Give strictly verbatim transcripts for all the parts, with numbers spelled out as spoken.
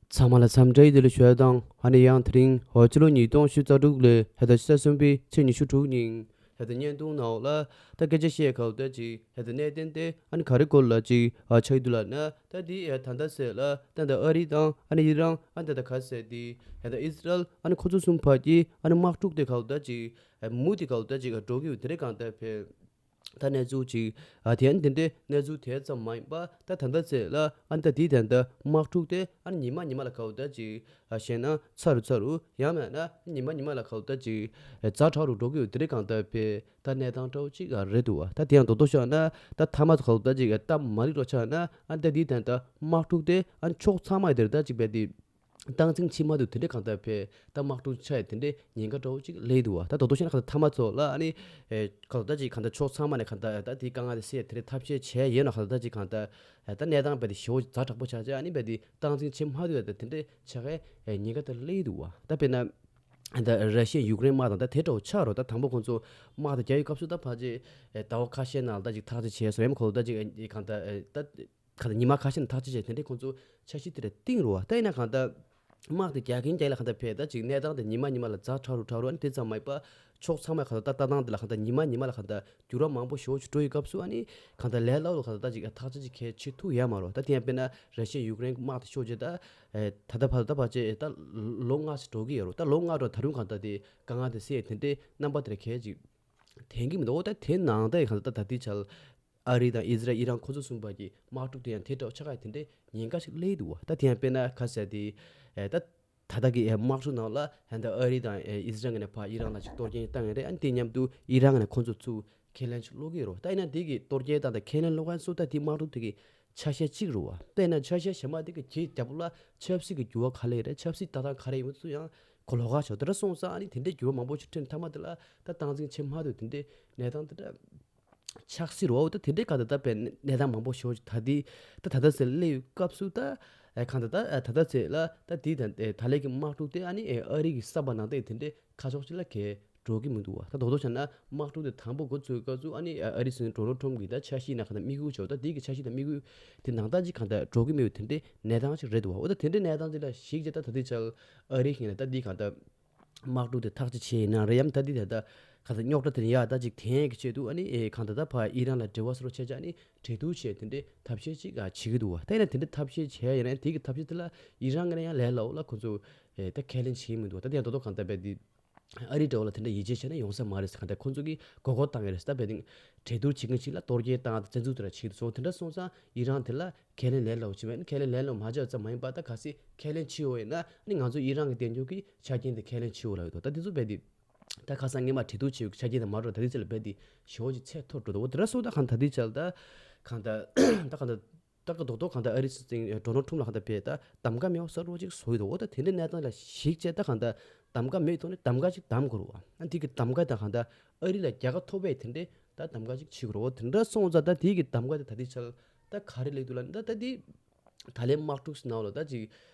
ཚང་མ་ལ་འཚམས་འདྲི་བདེ་ལེགས་ཞུ་ཡ་དང་། ཨ་ནི་ཡང་དེ་རིང་འོ་སྤྱི་ལོ་ཉིས་སྟོང་ཉི་ཤུ་རྩ་དྲུག་ལོའི་ཧེ་ད་ཕྱི་ཟླ་གསུམ་པའི་ཚེས་ཉི་ཤུ་དྲུག་ཉིན་ཧེ་ད་བརྙན་ཐུང་ནང་ལ་ད་སྐད་ཆ་བཤད་ཁ་བརྡ་ཅིག་ཧེ་ད་གནད་དོན་དེ་ཨ་ནི་ག་རེ་སྐོར་ལ་ཅིག་ཨ་ཆགས་ཡོད་འདུག་ལབ་ན། ད་དེ་ད་ལྟ་ཟེར་ལ་ད་ད་ཨ་རི་དང་ཨ་ནི་ཨི་རན་ཨ་ད་ད་ག་ཟེར་དེ་ཧེ་ད་ཨི་སི་རལ་ཨ་ནི་ཁོ་ཚོ་གསུམ་བར་གྱི་ཨ་ནི་དམག་འཁྲུག་དེ་ཁ་བརྡ་ཅིག་མུ་མཐུད་ཁ་བརྡ་ཅིག་འགྲོ་གི་ཡོད། དེ་རེད། གང་ལྟར་ཕེ། ད་གནས་ཚུལ་ཅིག་ཨ་དེ་ཨ་ནི་དེ་འདྲའི་གནས་ཚུལ་དེ་ཙམ་མ་ཡིན་པ། ད་ད་ལྟ་ཚེ་ལ་ཨ་ནི་ད་དེའི་ད་ལྟ་དམག་འཁྲུག་དེ་ཨ་ནི་ཉི་མ་ཉི་མ་ལ་ཁ་བརྡ་ཅིག་ཨ་བཤད་ན་ཚ་རུ་ཚ་རུ་ཡང་མེད་ན་ཉི་མ་ཉི་མ་ལ་ཁ་བརྡ་ཅིག་ཨ་ཛ་དྲག་རུ་འགྲོ་གི་ཡོད། དེ་རེད། གང་ལྟར་ཕེ་ད་གནས་སྟངས་འདྲ་བོ་ཅིག་ཨ་རེད་འདུག་བ། ད་དེ་ཡང་རྡོག་རྡོག་བཤད་ན་ད་མཐའ་མ་ཚོ་ཁ་བརྡ་ཅིག་ཨ་སྟབས་མ་རིག་རོ་ཆགས་ན་ཨ་ནི་ད་དེའི་ད་ལྟ་དམག་འཁྲུག་དེ་ཨ་ནི་ཕྱོགས་ཚང་མ་ཡི་དེར་ད་ཅིག་བས་དེ། སྟངས་འཛིན་བྱེད་མ་ཐུབ། དེ་འདྲའི་གང་ལྟར་ཕེ་ད་དམག་འཁྲུག་ཆགས་ཡ་དེ་འདྲའི་ཉེན་ཁ་འདྲ་བོ་ཅིག་སླེབས་འདུག་བ། ད་རྡོག་རྡོག་བཤད་ན་གང་ལྟར་མཐའ་མ་ཚོ་ལ་ཨ་ནི་ཨེ་གང་ལྟར་ཅིག་གང་ལྟར་ཕྱོགས་ཚང་མ་ནས་གང་ལྟར་ད་དེའི་དཀའ་ངལ་དེ་སེལ་ཡ་དེ་འདྲའི་ཐབས་ཤེས་བྱས་ཡོད་ན། གང་ལྟར་ཅིག་གང་ལྟར་ཨེ་ད་གནས་སྟངས་བས་དེ་ཞེ་པོ་ཛ་དྲག་པོ་ཆགས་ཆགས་ཨ་ནི་བས་དེ་སྟངས་འཛིན་བྱེད་མ་ཐུབ་ཡ་ད་དེ་འདྲའི་ཆགས་ཡའི་ཉེན་ཁ་དེ་སླེབས་འདུག་བ། ད་དཔེར་ན་ད་ར་ཤི་ཡ་ཡུཀ་རེན་དམག་དང་ད་དེ་འདྲ་བོ་ཆགས་རོ། ད་དང་པོ་ཁོང་ཚོ་དམག་དེ་རྒྱག་ཡོད་སྐབས་སུ་ད་ཕལ་ཆེར་ཨེ་ཟླ་བ་ཁ་ཤས་ནང་ལ་ད་ཅིག་ཐག་གཅོད་བྱས་སོང་ཡ། མ་ཁོ་ད་ཅིག་ཨེ་གང་ལྟར་ཨེ་ད། གང་ལྟར་ཉི་མ་ཁ་ཤས་ནས་ཐག་གཅོད་བྱས་དེ་འདྲའི་ཁོང་ཚོ་འཆར་གཞི་དེ་འདྲ་བཏིང་རུ་བ། ད་ཡིན་ན་གང་ལྟར་དམག་དེ་རྒྱག་གིན་རྒྱག་ལ་གང་ལྟར་ཕེ་ད་ཅིག་གནས་སྟངས་དེ་ཉི་མ་ཉི་མ་ལ་ཛ་དྲག་རུ་དྲག་རུ་ཨ་ནི་དེ་ཙམ་མ་ཡིན་པ་ཕྱོགས་ཚང་མས་གང་ལྟར་ལྟ་སྟངས་དེ་ལ་གང་ལྟར་ཉི་མ་ཉི་མ་ལ་གང་ལྟར་འགྱུར་བ་མང་པོ་ཞེ་པོ་ཅིག་འགྲོ་ཡི་སྐབས་སུ་ཨ་ནི་གང་ལྟར་ལས་སླ་པོ་གང་ལྟར་ད་ཅིག་ཐག་གཅོད་ཅིག་གལ་ཆེ་ཐུག་ཡ་མ་རོ། ད་དེ་ཡང་དཔེར་ན་ར་ཤི་ཡ་ཡུཀ་རེན་དམག་དེ་ཤོར་རྗེས་ད་ད་ལྟ་བར་ད་བར་ཆད་ད་ལོ་ལྔ་ཙམ་འགྲོ་གི་ཡོད་རོ། ད་ལོ་ལྔ་འགྲོ་ད་རུང་གང་ལྟར་དེ་དཀའ་ངལ་དེ་སེལ་དེ་འདྲའི་རྣམ་པ་དེ་འདྲ་གལ་ཅིག་དྲན་གི་མི་འདུག་འོ་ད་དེ་ནང་ད་གང་ལྟར་ད་ད་ལྟའི་ཆར། ཨ་རི་དང་ཨི་ཟི་རལ་ཨི་རན་ཁོ་ཚོ་གསུམ་བར་གྱི་དམག་འཁྲུག་དེ་ཡང་དེ་འདྲ་ཆགས་ཡ་དེ་འདྲའི་ཉེན་ཁ་ཞིག་སླེབས་འདུག་བ། ད་དེ་ཡང་དཔེར་ན་ཁ་ཟེར་དེ་ཨེ་ད་ད་ལྟ་གི་ཨེ་དམག་འཁྲུག་ནང་ལ་ཧན་ད་ཨ་རི་དང་ཨེ་ཨི་ཟི་རལ་ངོས་ནས་ཕར་ཨི་རན་ལ་ཅིག་གཏོར་སྐྱོན་བཏང་ཡ་རེད། ཨ་ནི་དེ་མཉམ་དུ་ཨི་རན་ངོས་ནས་ཁོ་ཚོ་ཚུར་ཁས་ལེན་ཅིག་སློག་གི་ཡོད་རེད་བ། ད་ཡིན་ན་དེ་གི་གཏོར་སྐྱོན་བཏང་དང་ཁས་ལེན་སློག་མཁན་ཚོ་ད་དེ་དམག་འཁྲུག་དེ་གི་ཆ་ཤས་གཅིག་རེད་བ། ད་ཡིན་ན་ཆ་ཤས་གཞན་མ་དེ་གི་རྒྱའི་རྒྱབ་ལོགས་ལ་ཆབ་སྲིད་ཀྱི་འགྱུར་བ་ག་ལེ་རེད། ཆབ་སྲིད་ལྟ་སྟངས་ག་རེ་ཡིན་མིན་ཚོ་ཡང་གོ་ལོག་ག་ཆོག་དེ་འདྲ་སོང་ཙང་ཨ་ནི་དེ་འདྲའི་འགྱུར་བ་མང་པོ་ཞིག་འཕྲད་མཐའ་མ་དེ་ལ་ད་སྟངས་འཛིན་བྱེད་མ་ཐུབ་དེ་འདྲའི་གནས་སྟངས་དེ་འདྲ་ཆགས་སྲིད་རོ། ད་དེ་འདྲའི་ག་ད་ད་པའི་གནས་སྟངས་མང་པོ་ཞིག་ད་དེ་ད་ད་ད་ཟེར་སླེབས་ཡོད་སྐབས་སུ་ད་ཨེ་གང་ད་ད་ཨེ་ད་ད་ཟེར་ལ་ད་དེ་ད་ཨེ་ད་ལན་གྱི་དམག་འཁྲུག་དེ་ཨ་ནི་ཨེ་ཨ་རི་གི་ས་བབ་ནང་ད་དེ་འདྲའི་ཁ་ཕྱོགས་ཅིག་ལ་གས་འགྲོ་གི་མི་འདུག་བ། ད་རྡོག་རྡོག་བྱས་ན་དམག་འཁྲུག་དེ་དང་པོ་འགོ་ཚུགས་སྐབས་སུ་ཨ་ནི་ཨ་རི་སྲིད་འཛིན་ཌོ་ནལ་ཊམ་གྱི་ད་འཆར་གཞི་ནང་ག་ད་དམིགས་ཡུལ་ཆེ་བ་ད་དེ་གི་འཆར་གཞི་དང་དམིགས་ཡུལ་དེ་ནང་ལྟར་ཅིག་གང་ད་འགྲོ་གི་མེད་པའི་དེ་འདྲའི་གནས་སྟངས་ཅིག་རེད་འདུག་བ། འོ་ད་དེ་འདྲའི་གནས་སྟངས་ཅིག་ལ་གཞིགས་བྱས་ད་ད་དེ་ཆར་ཨ་རི་ཞིག་ནས་ད་དེ་གང་ད་དམག་འཁྲུག་དེ་ཐག་གཅོད་བྱས་ཡིན་ན་རེད། ཡང་ད་འདི་དེ་ད་གང་ལྟར་རྙོག་དྲ་དེ་ཡག་ད་ཅིག་དེ་གི་ཆེད་དུ་ཨ་ནི་ཨེ་གང་ལྟར་ད་ཕར་ཨི་རན་ལ་འབྲེལ་བ་སོ་སོ་བྱས་བྱས་ཨ་ནི་གྲོས་བསྡུར་བྱས་དེ་འདྲའི་ཐབས་ཤེས་ཅིག་ཨ་བྱེད་ཀྱི་འདུག་བ། ད་ཡིན་ན་དེ་འདྲའི་ཐབས་ཤེས་བྱས་ཡིན་ན་དེ་གི་ཐབས་ཤེས་དེ་ལ་ཨི་རན་ངོས་ནས་ཡང་ལས་སླ་པོ་ལ་ཁོ་ཚོ་ཨེ་ད་ཁས་ལེན་བྱེད་ཀྱི་མི་འདུག་བ། ད་དེ་ཡང་རྡོག་རྡོག་གང་ལྟར་བས་དེ་ཨ་རི་འདྲ་བོ་ལ་དེ་འདྲ་ཡིད་ཆེས་བྱས་ན་ཡོང་ས་མ་རེད་ཟེར། གང་ལྟར་ཁོ་ཚོ་གིས་མགོ་སྐོར་བཏང་གི་རེད་ཟེར། ད་བས་དེ་གྲོས་བསྡུར་བྱེད་མཁན་ཅིག་ལ་གཏོར་སྐྱོན་བཏང་བཙན་འཛུལ་དེ་འདྲ་བྱེད་ཀྱི་འདུག་སོང་། དེ་འདྲ་སོང་ཙང་ཨི་རན་དེ་ལ་ཁས་ལེན་ལས་སླ་པོ་བྱེད་མེད། ཁས་ལེན་ལས་སླ་པོ་མ་བྱས་ཙམ་མ་ཡིན་པ་ད་གལ་སྲིད་ཁས་ལེན་བྱེད་འོས་ཡིན་ན་ཨ་ནི་ང་ཚོ་ཨི་རན་གྱི་དེ་འཇོག་གི་ཆ་རྐྱེན་དེ་ཁས་ལེན་བྱེད་འོས་ལ་ཡོད་དོ། ད་དེ་ཚོ་རྦད་དེ་ད་ཁ་སང་སྔས་མ་གྲོས་བསྡུར་བྱེད་འོས་ཀྱི་ཆ་རྐྱེན་དེ་མ་འགྲོ། ད་དེ་ཚོ་ལ་རྦད་དེ་ཞེ་པོ་ཅིག་ཚད་མཐོ་འགྲོ་འདུག་འོ་དེ་འདྲ་སོང་ད་གང་ད་དེ་ཆ་ལ་ད་གང་ད་ད་གང་ད་ད་ག་རྡོག་རྡོག་གང་ད་ཨ་རི་སྲིད་འཛིན་ཌོ་ནལ་ཊམ་ལ་གང་ད་བས་ད་གདམ་ག་མེད་པ་གསར་པ་ཅིག་བཟོ་ཡི་འདུག་འོ་ད་དེ་འདྲའི་གནས་སྟངས་ལ་གཞིགས་བྱས་ད་གང་ད་གདམ་ག་མེད་ཐོག་ནས་གདམ་ག་ཅིག་གདམ་དགོས་རེད་བ། ཨ་དེ་གི་གདམ་ག་ད་གང་ད་ཨ་རི་ལ་རྒྱལ་ཁ་ཐོབ་པའི་དེ་འདྲའི་ད་གདམ་ག་ཅིག་བྱེད་དགོས་རེད། འོ་དེ་འདྲ་སོང་ཙང་ད་དེ་གི་གདམ་ག་དེ་ད་དེ་ཆ་ལ་ད་ག་རེ་ལེགས་འདུག་ལབ་ན་ད་ད་དེ། ད་ལན་དམག་འཁྲུག་ཟེར་ནའང་ལ་ད་ཅིག་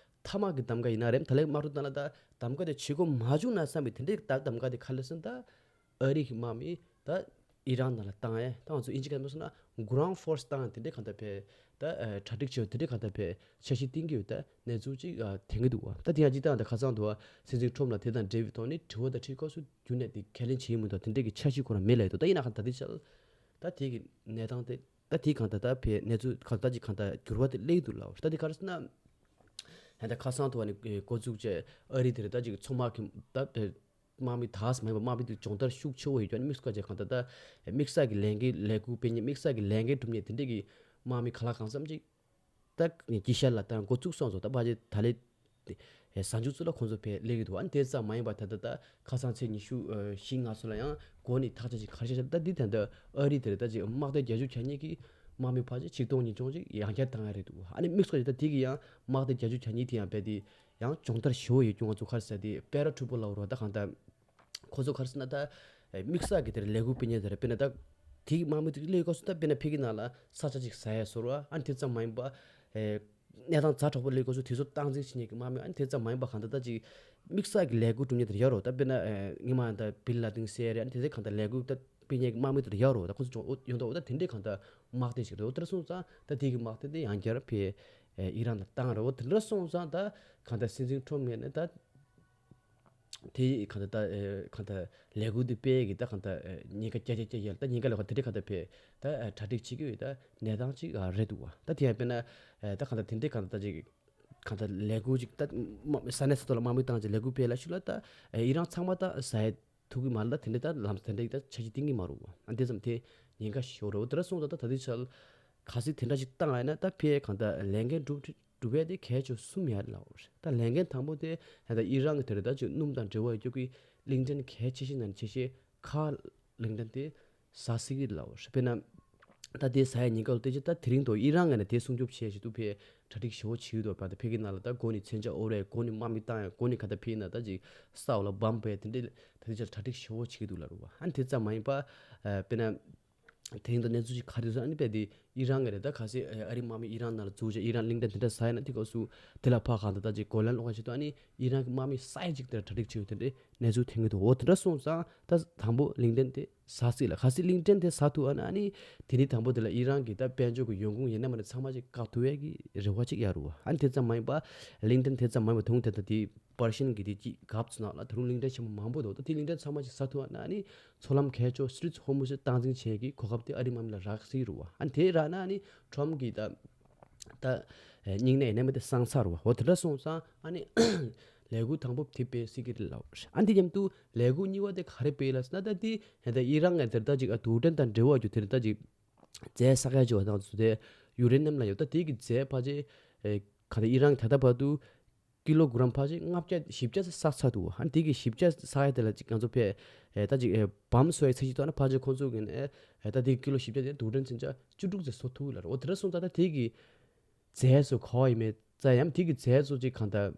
ཐ་མག་གི་གདམ་ག་ཡིན་ན་རེད། ད་ལན་དམག་འཁྲུག་བཏང་ན་ད་གདམ་ག་དེ་བྱེད་དགོས་མ་བྱུང་ན་བསམ་པའི་དེ་འདྲའི་ད་གདམ་ག་དེ་ག་རེ་ཟེར་ན་ད་ཨ་རི་གི་དམག་མི་ད་ཨི་རན་ནང་ལ་བཏང་ཡས། ད་ང་ཚོ་ཨིན་ཇི་སྐད་ནང་ཟེར་ན་གྷ་རའུན་ཌི་ཕོར་སི་བཏང་ཡས་དེ་འདྲའི་གང་ལྟར་བས་ད་གྲ་སྒྲིག་བྱས་དེ་འདྲའི་གང་ལྟར་བས་འཆར་གཞི་བཏིང་གི་ཡོད། ད་གནས་ཚུལ་ཅིག་ཐོན་གི་འདུག་བ། ད་དེ་ཡང་ཅིག་ད་ད་ཁ་སང་དུ་བ་སྲིད་འཛིན་ཊམ་ལ་དེ་དང་འབྲེལ་བའི་ཐོག་ནས་དྲི་བ་དང་དྲིས་སྐབས་སུ་རྒྱུན་ནས་དེ་ཁས་ལེན་བྱེད་ཀྱི་མི་འདུག་དེ་འདྲའི་གི་འཆར་གཞི་ཁོ་རང་མེད་ལབ་ཡོད་དོ། ད་ཡིན་ན་གང་ད་དེ་ཆ་ལ་ད་དེ་གི་གནས་སྟངས་དེ། ད་དེ་གང་ལྟར་ད་བས་གནས་ཚུལ་གང་ལྟར་ཅིག་གང་ལྟར་འགྱུར་བ་དེ་སླེབས་འདུག་ལབ། ད་དེ་ག་རེ་ཟེར་ན། ད་ལྟ་ཁ་སང་དུ་བ་ནས་འགོ་བཙུགས་བྱས་ཨ་རི་དེ་རེད། ད་ཅིག་མཚོ་དམག་གི་ད་དམག་མི་དག་ས་མ་ཡིན་པ་དམག་མི་དེ་སྦྱོང་བརྡར་ཤུགས་ཆེ་བོ་ཡོད་ཀྱང་དམིགས་སུ་བཀར་བྱས་གང་ལྟར་ད་དམིགས་བསལ་གྱི་ལས་འགན་ལས་འགུལ་སྤེལ་མཁན་དམིགས་བསལ་གྱི་ལས་འགན་སྒྲུབ་མཁན་དེ་འདྲས་ཀྱི་དམག་མི་ག་ལ་གང་འཚམ་ཅིག་ད་དཀྱིལ་ཤར་ལ་ད་འགོ་བཙུགས་སོང་ཙང་ད་ཕལ་ཆེར་ད་ལས་དེ་གཟའ་མཇུག་ཚོ་ལ་ཁོང་ཚོ་ཕེབས་སླེབས་ཀྱི་འདུག་ཨ་ནི་དེ་ཙམ་མ་ཡིན་པར་ད་ལྟ་ད་ཁ་སང་ཚེས་ཉི་ཤུ་བཞི་ལྔ་ཚོ་ལ་ཡང་འགོ་ནས་ཐག་གཅོད་ཅིག་ག་རེ་བྱས་ཤག་ད་འདི་ད་ལྟ་ཨ་རི་དེར་ད་ཅིག་དམག་དོན་རྒྱབ་སྐྱོར་བྱ་མཁན་གྱི་དམག་མི་ཕལ་ཆེར་ཆིག་སྟོང་ཉིས་སྟོང་ཅིག་ཡང་བསྐྱར་བཏང་ཡ་རེད་འདུག་ཨ་ནི་དམིགས་སུ་བཀར་ད་དེ་གི་ཡང་དམག་དོན་རྒྱབ་སྐྱོར་བྱ་མཁན་དེ་ཡང་རྦད་དེ་ཡང་སྦྱོང་བརྡར་ཞེ་པོ་ཡོད་ཀྱང་ང་ཚོ་ག་རེ་ཟེར་དེ་པེ་ར་ཊུ་པོ་ལབ་རོགས་ད་གང་ལྟར། ཁོ་ཚོ་ག་རེ་ཟེར་ན་ད་དམིགས་བསལ་གྱི་དེར་ལས་འགུལ་སྤེལ་མཁན་དེ་རེད། དཔེར་ན་ད་དེའི་དམག་མི་དེ་སླེབས་སྐབས་སུ་ད་དཔེར་ན་ཕ་གི་ནང་ལ་ས་ཆ་ཅིག་ཟ་ཡ་བཟོ་ར་ཨ་ནི་དེ་ཙམ་མ་ཡིན་པ། ཨེ་གནས་སྟངས་ཛ་དྲག་པོ་སླེབས་སྐབས་སུ་དེ་ཚོ་སྟངས་འཛིན་བྱེད་མཁན་གྱི་དམག་མི་ཨ་ནི་དེ་ཙམ་མ་ཡིན་པ་གང་ལྟར་ད་ཅིག་དམིགས་བསལ་གྱི་ལས་འགུལ་སྒྲུབ་མཁན་དེ་ཡོད་རོ། ད་དཔེར་ན་ཨེ་སྔོན་མ་ད་བིན་ལ་དིན་ཟེར་རེད། ཨ་ནི་དེ་ཚོ་གང་ལྟར་ལས་འགུལ་ད་སྤེལ་མཁན་གྱི་དམག་མི་དེ་ཡོད་རོ། ད་ཁོ་ཚོ་ཡོང་དོ་ད་དེ་འདྲས་གང་ལྟར་དམག་དོན་ཞིག་རེད། འོ་དེར་སོང་ཙང་ད་དེ་གི་དམག་དོན་དེ་ཡང་བསྐྱར་ཕེ་ ཨི་རན་ལ་བཏང་རེད། འོ་དེ་འདྲ་སོང་ཙང་ད་གང་ལྟར་སྲིད་འཛིན་ཁྲོམ་ངོས་ནས་ད་དེ་གང་ལྟར་ད་གང་ལྟར་ལས་འགུལ་དེ་སྤེལ་གི་ད་གང་ལྟར་ཉེན་ཁ་བསྐྱར་བཅོས་བསྐྱར་བཅོས་ད་ཉེན་ཁ་ལས་ཁ་དེ་འདྲས་གང་ལྟར་བས་ད་གྲ་སྒྲིག་བྱེད་ཀྱི་ཡོད་ད་གནས་སྟངས་ཅིག་རེད་འདུག་བ། ད་དེ་ཡང་དཔེར་ན་ད་གང་ལྟར་དེ་འདྲས་གང་ལྟར་ད་ཅིག་གང་ལྟར་ལས་འགུལ་ཅིག་ད་ས་གནས་སོ་སོ་ལ་དམག་མི་བཏང་ཅིག་ལས་འགུལ་སྤེལ་ལ་ཞུ་ལ་ད་ཨི་རན་ཚང་མ་ད་ཟ་ཡ་ཐུག་གི་མ་རེད། ད་དེ་འདྲ་ད་ལམ་སང་དེ་འདྲ་ད་ཆ་རྐྱེན་བསྟན་གྱི་མ་རེད་བ། ཨ་འདི་ཙམ་དེ་ཉེན་ཁ་ཤོར་རེད་བ། དེ་འདྲ་སོང་ཙང་ད་ད་ལྟའི་ཆར་གལ་སྲིད་དེ་འདྲ་ཞིག་བཏང་ཡ་ན་ད་ཕའི་གང་ལྟར་ལས་འགན་སྒྲུབ་སྒྲུབ་ཡ་དེ་གལ་ཆེ་གསུམ་ཡོད་ལབ་རེད། ད་ལས་འགན་དང་པོ་དེ་ད་ལྟ་ཨི་རན་གྱི་དེ་རེད། ད་ཅིག་སྣུམ་དང་འབྲེལ་བ་ཡོད་རྒྱུ་གི་གླིང་ཕྲན་གལ་ཆེ་ཤོས་ནང་ཆེ་ཤོས་ཁ་གླིང་ཕྲན་དེ་ཟ་སྲིད་ཀྱི་ལབ་རེད། དཔེར་ན། ད་དེ་ཟ་ཡ་ཉེན་ཁ་ལ་བལྟས་ཚེ་ད་དེ་རིང་དུ་ཨི་རན་ངོས་ནས་དེ་སྲུང་སྐྱོབ་བྱེད་ཞེས་དུ་ཕའི་གྲ་སྒྲིག་ཞེ་པོ་བྱེད་ཀྱི་འདུག་བ། ད་ཕ་གི་ནང་ལ་ད་མགོ་ནས་མཚོན་ཆ་དབོར་ཡ། མགོ་ནས་དམག་མི་བཏང་ཡ། མགོ་ནས་ག་ད་ཕའི་ནང་ད་ཅིག་ས་འོག་ལ་བམ་སྤོ་ཡ་དེ་འདྲས་ད་དེ་ཆ་གྲ་སྒྲིག་ཞེ་པོ་བྱེད་ཀྱི་འདུག་ལབ་རེད་བ། ཨ་ནི་དེ་ཙམ་མ་ཡིན་པ། ཨ་དཔེར་ན། དེ་རིང་དུ་གནས་ཚུལ་ཅིག་ག་རེ་འདུག་ཟེར་ན། ཨ་ནི་དཔེ་དེ་ཨི་རན་ངོས་ནས་ད་གལ་སྲིད་ཨ་རིའི་དམག་མི་ཨི་རན་ནང་ལ་འཛུལ་བྱས་ཨི་རན་གླིང་ཕྲན་དེ་འདྲ་ཟ་ཡ་ན་དེ་སྐབས་སུ་དེ་ལ་ཕར་གང་ད་ད་ཅིག་གོ་ལན་སློག་ག་ཆེད་དུ་ཨ་ནི་ཨི་རན་གྱི་དམག་མི་ས་ཡ་གཅིག་དེ་གྲ་སྒྲིག་བྱེད་ཡོད་དེ་འདྲས་གནས་ཚུལ་ཐོན་གྱི་འདུག་འོ་དེ་འདྲ་སོང་ཙང་ད་དང་པོ་གླིང་ཕྲན་དེ་ཟ་སྲིད་ལ། གལ་སྲིད་གླིང་ཕྲན་དེ་ཟ་ཐུབ་ཨ་ན་ཨ་ནི་དེ་ནི་དང་པོ་དེ་ལ་ཨི་རན་གྱི་ད་དཔལ་འབྱོར་གྱི་ཡོང་ཁུངས་ཡིན་ན་མ་ནི་ཚང་མ་ཅིག་བཀག་ཐུབ་ཡས་ཀྱི་རེ་བ་ཅིག་ཡོད་རེད་བ། ཨ་ནི་དེ་ཙམ་མ་ཡིན་པ་གླིང་ཕྲན་དེ་ཙམ་མ་ཡིན་པ་དུང་དེ་ད་དེ་པར་ཤིན་གྱི་དེ་ཅིག་གབ་ཚུགས་ནང་ལ་ད་རུང་གླིང་ཕྲན་ཆེན་པོ་མང་པོ་འདུག་ད་དེ་གླིང་ཕྲན་ཚང་མ་ཅིག་ཟ་ཐུབ་ཨ་ན་ཨ་ནི་མཚོ་ལམ་གལ་ཆེ་Strait of Hormuz སྟངས་འཛིན་བྱེད་ཀྱི་གོ་སྐབས་དེ་ཨ་རིའི་དམག་མི་ལ་རག་སྲིད་རེད་བ། ཨ་ནི་དེ་རག་ན་ཨ་ནི་ཁྲོམ་གྱི་ད་ད་སྙིང་ནད་ཡིན་ན་མ་དེ་སངས་ཚར་བ། འོ་དེ་འདྲ་སོང་ཙང་ཨ་ནི་ལས་འགུལ་དང་པོ་དེ་སྤེལ་སྲིད་ཀྱི་རེད་ལབ། ཨ་འདི་མཉམ་དུ་ལས་འགུལ་གཉིས་པ་དེ་ག་རེ་སྤེལ་ལབ་ཟེར་ན། ད་དེ་ད་ཨི་རན་ངས་དེར་ད་ཅིག་ཨ་རྡུལ་ཕྲན་དང་འབྲེལ་བ་རྒྱུ་དེར་ད་ཅིག་རྫས་བསགས་ཡ་ཅིག་ཡོད་པ་དང་ཚུ་དེ་ཡུ་རེ་ནམ་ལབ་ཡོད། ད་དེ་གི་རྫས་ཕལ་ཆེར་ཨེ་ག་ད་ཨི་རན་ད་ལྟ་བར་དུ་ཀི་ལོ་གྲམ་ཕལ་ཆེར་ལྔ་བརྒྱ་བཞི་བརྒྱ་ཙམ་བསགས་ཚར་འདུག་ཨ་ནི་དེ་གི་བཞི་བརྒྱ་བསགས་ཡ་དེ་ལ་ཅིག་ང་ཚོ་ཕར་ཨེ་ད་ཅིག་ཨེ་བམ་བཟོ་ཡ་ཚད་གཞི་ཐོག་ན་ཕལ་ཆེར་ཁོང་ཚོ་གི་ནས་ཨེ་ད་དེ་ཀི་ལོ་བཞི་བརྒྱ་དེ་རྡུལ་ཕྲན་མཚོན་ཆ་བཅུ་དྲུག་ཙམ་བཟོ་ཐུབ་ལབ་རེད། འོ་དེ་འདྲ་སོང་ཙང་ད་དེ་གི་རྫས་སུ་ག་པར་ཡིན་མིན་ཙམ་ཡང་དེ་གི་རྫས་སུ་ཅིག་གང་ལྟར་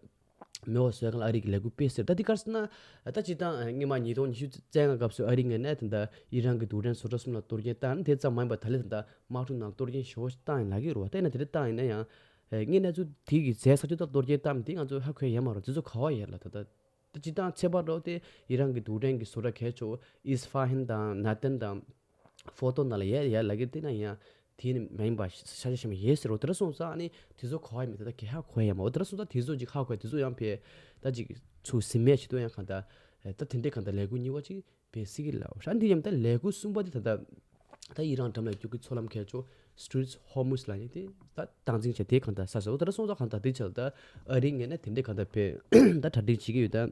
མེད་པ་བཟོ་ཡ་ག་ལ་ཨ་རི་གི་ལས་འགུལ་སྤེལ་ཟེར། ད་དེ་ག་རེ་ཟེར་ན། ད་སྤྱིར་བཏང་སྔོན་མ་ཉིས་སྟོང་ཉི་ཤུ་རྩ་ལྔ་སྐབས་སུ་ཨ་རི་ངོས་ནས་ད་ལྟ་ཨི་རན་གྱི་རྡུལ་ཕྲན་བཟོ་གྲྭ་གསུམ་ལ་གཏོར་སྐྱོན་བཏང་། དེ་ཙམ་མ་ཡིན་པར་ད་ལན་ད་ལྟ་དམག་འཁྲུག་ནང་གཏོར་སྐྱོན་ཞེ་པོ་ཞིག་བཏང་ཡིན་ལབ་ཀྱི་རེད་བ། ད་ཡིན་ན་དེ་འདྲ་བཏང་ཡིན་ན་ཡང་ངས་གནས་ཚུལ་དེ་གི་རྫས་ས་ཆ་ད་གཏོར་སྐྱོན་བཏང་མི་དེ་ང་ཚོ་ཧ་གོ་ཡ་ཡོད་མ་རེད། དེ་ཚོ་ག་པར་ཡོད་ལ་ད་ལྟ། ད་སྤྱིར་བཏང་ཚད་པ་འདྲ་བོ་དེ་ཨི་རན་གྱི་རྡུལ་ཕྲན་གྱི་བཟོ་གྲྭ་གལ་ཆེ་བོ་ཨིས་ཧྥ་ཧན་དང་ནཱ་ཏན་དང་ཧྥོ་ཏོ་ནང་ལ་ཡོད་ཡོད་ལབ་ཀྱི། དེ་ན་ཡང་དེ་ནི་མ་ཡིན་པ་ཤ་ཤ་ཤ་མ་ཡོད་ཟེར་རོ། དེ་འདྲ་སོང་ཙང་ཨ་ནི་དེ་ཚོ་ག་པར་ཡོད་མེད་ད་ལྟ་ག་ཧ་གོ་ཡ་ཡོད་མ་རེད། དེ་འདྲ་སོང་ཙང་དེ་ཚོ་ཅིག་ཧ་གོ་ཡ་དེ་ཚོ་ཡང་ཕར་ད་ཅིག་ཚུར་ཟིན་མེད་བྱེད་དུ་ཡང་གང་ལྟར་ད་དེ་འདྲའི་གང་ལྟར་ལས་འགུལ་གཉིས་པ་ཅིག་སྤེལ་སྲིད་ཀྱི་ལབ་རེད། ཨ་འདི་ཡང་ད་ལས་འགུལ་གསུམ་པ་དེ་ད་ལྟ་ད་ཨི་རན་འགྲམ་ལ་རྒྱུག་གི་མཚོ་ལམ་གལ་ཆེ་Strait of Hormuz ལབ་ཡ་དེ་ད་སྟངས་འཛིན་བྱས་དེ་གང་ལྟར་ཟ་ཟ་འོ་དེ་འདྲ་སོང་ཙང་གང་ལྟར་དེ་ཆ་ལ་ད་ཨ་རི་ངོས་ནས་དེ་འདྲའི་གང་ལྟར་ཕར་ད་གྲ་སྒྲིག་བྱེད་ཀྱི་ཡོད་ད།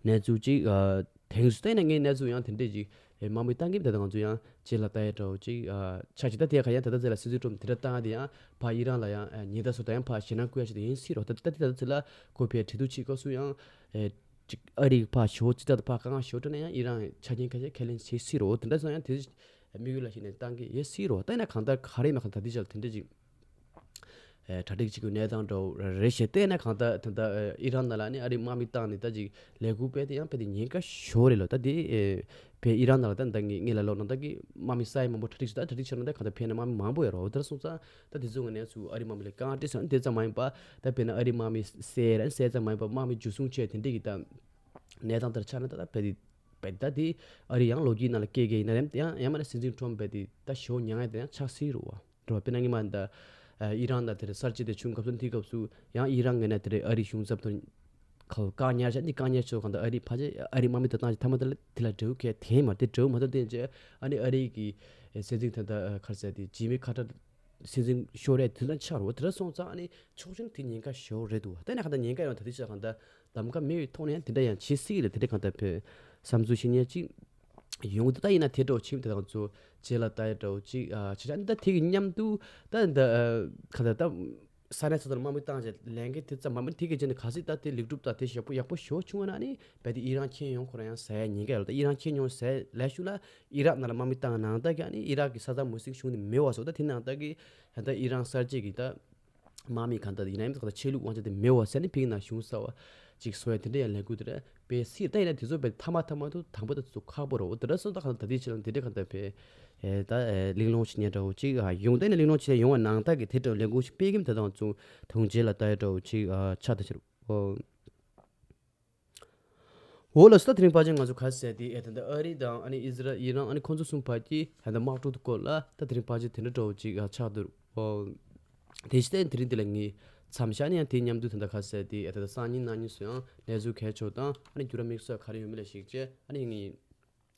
གནས་ཚུལ་ཅིག་ཨ་དེང་སང་ད་ཡིན་ན་ངས་གནས་ཚུལ་ཡང་དེ་འདྲས་ཅིག་ཨེ་དམག་མི་བཏང་གི་ད་ལྟ་ང་ཚོ་ཡང་རྗེས་ལ་ལྟ་ཡ་འདྲ་བོ་ཅིག་ཨ་ཆགས་ཅིག་ད་དེ་ག་ཡང་ད་ལྟ་རྗེས་ལ་སྲིད་འཛིན་ཁྲོམ་དེ་འདྲ་བཏང་ཡ་དེ་ཡང་ཕར་ཨི་རན་ལ་ཡང་ཨེ་ཉེན་བརྡ་བཟོ་ད་ཡང་ཕར་ཞེད་སྣང་བསྐུལ་ཡ་ཞིག་ད་ཡིན་སྲིད་རོ། ད་ད་དེ་ད་ལྟ་ཚེ་ལ་ཁོ་ཕར་གྲོས་བསྡུར་བྱེད་སྐབས་སུ་ཡང་ཨེ་ཅིག་ཨ་རི་ཕར་ཞེ་པོ་ཙིག་ཙག་ད་ཕར་དཀའ་ངལ་ཞེ་པོ་འཕྲད་ན་ཡང་ཨི་རན་ཆ་རྐྱེན་ཁ་ཤས་ཁས་ལེན་བྱེད་སྲིད་རོ། དེ་འདྲ་སོང་ཡང་དེ་དམིགས་ཡུལ་ལ་བཞག་ནས་བཏང་གི་ཡོད་སྲིད་རོ། ད་ཡིན་ན་གང་ལྟར་ག་རེ་ཡིན་ན་གང་ལྟར་དེ་ཆ་ལ་དེ་འདྲས་ཅིག་ཨེ་གྲ་སྒྲིག་བྱེད་དགོས་གནས་སྟངས་འདྲ་བོ་རེད་ཤག་དེ་ནས་གང་ལྟར་ད་ལྟ་ཨེ་ཨི་རན་ནང་ལ་ནི་ཨ་རིའི་དམག་མི་བཏང་ནས་ད་ཅིག་ལས་འགུལ་སྤེལ་ཏེ་ཡང་སྤེལ་ཏེ་ཉེན་ཁ་ཞེ་པོ་རེད་ལ། ད་དེ་ཨེ་ཕར་ཨི་རན་ནང་ལ་ད་ད་ངས་ངས་ལ་ལོག་ནང་ད་གི་དམག་མི་ས་ཡ་མང་པོ་གྲ་སྒྲིག་བྱེད། ད་གྲ་སྒྲིག་བྱས་ན་ད་གང་ལྟར་ཕར་ནས་དམག་མི་མང་པོ་ཡོད་རེད། འོ་དེ་འདྲ་སོང་ཙང་ད་དེ་ཚོའི་ངོས་ནས་ཚུར་ཨ་རིའི་དམག་མི་ལ་དཀའ་ངལ་འཕྲད་སོང་། དེ་ཙམ་མ་ཡིན་པ་ད་དཔེར་ན་ཨ་རིའི་དམག་མི་བསད་ར་བསད་ཙམ་མ་ཡིན་པ་དམག་མི་འཇུ་བཟུང་བྱས་དེ་འདྲས་ཀྱི་ད་གནས་སྟངས་དེར་ཆགས་ན་ད་ད་སྤེལ་ཏེ་སྤེལ་ད་དེ་ཨ་རི་ཡང་ལོ་རྒྱུས་ནང་ལ་སྐད་རྒྱག་ཡིན་ན་རེད། ཡང་ཡང་མིན་ན་སྲིད་འཛིན་ཁྲོམ་སྤེལ་ཏེ་ད་ཞེ་པོ་མྱངས་ཡ་དེ་ཡང་ཆགས་སྲིད་རེད་བ། རེད་བ། དཔེར་ན་སྔོན་མ་ད་ཨི་རན་དང་དེར་གསར་བརྗེ་དེ་བྱུང་སྐབས་སུ་དེའི་སྐབས་སུ་ཡང་ཨི་རན་ངོས་ནས་དེར་ཨ་རིའི་གཞུང་ཚབ་དང་ཁ་བཀག་ཉར་བྱས། འདི་བཀག་ཉར་བྱས་གང་ལྟར་ཨ་རིའི་ཕལ་ཆེར་ཨ་རིའི་དམག་མི་དེ་བཏང་རྗེས་མཐའ་མ་དེ་ལ་དེ་ལ་འབྲེལ་བ་གང་ཡང་མ་རེད། དེ་འབྲེལ་བ་མ་ཐོབ་དེ་རྗེས་ཨ་ནི་ཨ་རིའི་གི་སྲིད་འཛིན་དེ་ད་ག་རེ་ཟེར་དེ་ཇི་མི་ཁ་ཏར་སྲིད་འཛིན་ཤོར་ཡ་དེ་ཙམ་ཆགས་རེད་བ། དེ་འདྲ་སོང་ཙང་ཨ་ནི་ཕྱོགས་གཅིག་ནས་དེ་ཉེན་ཁ་ཞེ་པོ་རེད་འདུག་བ། ད་ནི་གང་ལྟར་ཉེན་ཁ་ཡོད་ན་ད་དེ་ཆ་གང་ལྟར་གདམ་ག་མེད་པའི་ཐོག་ནས་ཡང་དེ་འདྲ་ཡང་བྱེད་སྲིད་ལ་དེ་འདྲ་གང་ལྟར་བོད་བསམ་ཚུལ་བཤད་མཁན་ཅིག་ཡོང་གི་འདུག་ད་ཡིན་ན་དེ་འདྲ་བྱེད་མི་དེ་དང་ཚོ་རྗེས་ལ་ལྟ་ཡ་འདྲ་བོ་ཅིག་ཨ་བྱེད་ཆ་ནི་ད་དེ་གི་མཉམ་དུ་ད་ད་གང་ལྟར་ད་ས་གནས་སོ་སོ་ལ་དམག་མི་བཏང་བྱས་ལས་འགན་དེ་ཙམ་མ་མིན་དེ་གི་རྗེས་ནས་གལ་སྲིད་ད་དེ་ལེགས་གྲུབ་དང་དེ་ཡག་པོ་ཡག་པོ་ཞེ་པོ་བྱུང་བ་ན་ནི་རྦད་དེ་ཨི་རན་ཁྱོན་ཡོངས་ཁོ་རང་ཡང་ཟ་ཡ་ཉེན་ཁ་ཡོད་ལ། ད་ཨི་རན་ཁྱོན་ཡོངས་ཟ་ཡ་ལས་ཤུགས་ལ་ཨི་རག་ནང་ལ་དམག་མི་བཏང་ནང་ད་གི་ཨ་ནི་ཨི་རག་གི་ས་དམ་མུ་སིག་གཞུང་དེ་མེད་པ་བཟོ། ད་དེ་ནང་ད་གི་ད་ཨི་རན་གསར་བརྗེ་གི་ད་དམག་མི་གང་ལྟར་ཡིན་ན་ཡང་གང་ལྟར་ཆོས་ལུགས་དབང་ཆ་དེ་མེད་པ་ཟེར་ནས་ཕིག་ན་གཞུང་གསར་བ་ཅིག་བཟོ་ཡ་དེ་འདྲ་ཡང་ལས་འགུལ་དེ་འདྲ་སྤེལ་སྲིད། ད་ཡིན་ན་དེ་ཚོ་སྤེལ་མཐའ་མ་མཐའ་མ་དུ་དང་པོ་ད་དེ་ཚོ་ཁག་པོ་རེད། འོ་དེ་འདྲ་སོང་ཙང་གང་ལྟར་ད་ལྟའི་ཆ་ལ་དེ་འདྲ་གང་ལྟར་སྤེལ་ཨེ་ད་ཨེ་གླེང་སློང་བྱེད་མཁན་འདྲ་བོ་ཅིག་ཨ་ཡོང་། ད་ཡིན་ན་གླེང་སློང་བྱེད་ཡོང་བ་ནང་ལྟར་གི་དེ་འདྲ་ལས་འགུལ་ཞིག་སྤེལ་གི་མི་དེ་དང་ཚོ་དུང་རྗེས་ལ་ལྟ་ཡ་འདྲ་བོ་ཅིག་ཨ་ཆགས་ད་ཕྱིར་འོ། འོ་ལགས་སོ། ད་དེ་རིང་ཕལ་ཆེར་ང་ཚོ་ག་རེ་ཟེར་དེ་ཨེ་ད་ལྟ་ཨ་རི་དང་ཨ་ནི་ཨི་ཟི་རལ་ཨི་རན་ཨ་ནི་ཁོང་ཚོ་གསུམ་བར་གྱི་ད་ལྟ་དམག་འཁྲུག་དེ་སྐོར་ལ་ད་དེ་རིང་ཕལ་ཆེར་དེ་འདྲ་འདྲ་བོ་ཅིག་ཨ་ཆགས་འདུག་འོ། དེ་ཕྱིན་དེ་རིང་འདི་ལ་ངས་མཚམས་བཞག་ནས་ཡང་དེའི་མཉམ་དུ་ད་ལྟ་ཁ་གསལ་དེ་ད་ལྟ་སང་ཉིན་གནངས་ཉིན་སུ་ཡང་གནས་ཚུལ་གལ་ཆེ་བ་དང་ཨ་ནི་འགྱུར་བ་དམིགས་བསལ་ག་རེ་ཡོད་མེད་ལ་གཞིགས་བྱས་ཨ་ནི་ངས་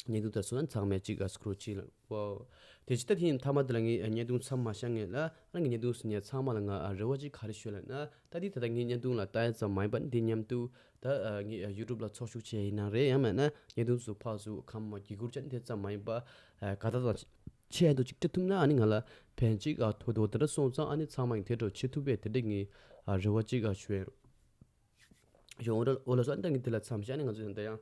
བརྙན་ཐུང་དེ་ཚོ་ཚང་མས་གཅིག་ཨ་སྐོར་གཅིག་ལ་ཝའོ། དེ་ཕྱིན་ད་དེ་ཡིན་མཐའ་མ་དེ་ལ་ངས་བརྙན་ཐུང་མཚམས་མ་བཞག་ངེས་ལ་ཨ་ནི་ངས་བརྙན་ཐུང་གཟིགས་མཁན་ཚང་མ་ལ་ང་རེ་བ་གཅིག་ག་རེ་ཞུ་ལབ་ན་ད་དེ་ད་ལྟ་ངས་བརྙན་ཐུང་ལ་ལྟ་ཡ་ཙམ་མ་ཡིན་པ་ནི་དེ་མཉམ་དུ་ད་ངས་ཡུ་ཊུབ་ལ་ཚོགས་ཞུགས་བྱས་ཡིན་ནའང་རེད། ཡང་མིན་ན་བརྙན་ཐུང་ཚོ་ཕར་ཚུར་ཁམས་མ་བརྒྱུད་སྐུར་བྱས་ནས་དེ་ཙམ་མ་ཡིན་པ་དགའ་རྟགས་དང་ཆེད་དུ་ཅིག་སྤྲད་ཐུབ་ན་ཨ་ནི་ང་ལ་ཕན་ཅིག་ཨ་ཐོགས་འདུག་དེ་འདྲ་སོང་ཙང་ཨ་ནི་ཚང་མ་ཡིན་དེ་འདྲ་བྱེད་ཐུབ་པའི་དེ་འདྲ་ངས་རེ་བ་ཅིག་ཞུ་ཡ་རོ། ཡོང་ར་འོ་ལ་སོ་ཨ་ནི་ད་ངས་དེ་ལ་མཚམས་བཞག་ནས་ང་ཚོ་ད་ལྟ་ཡང་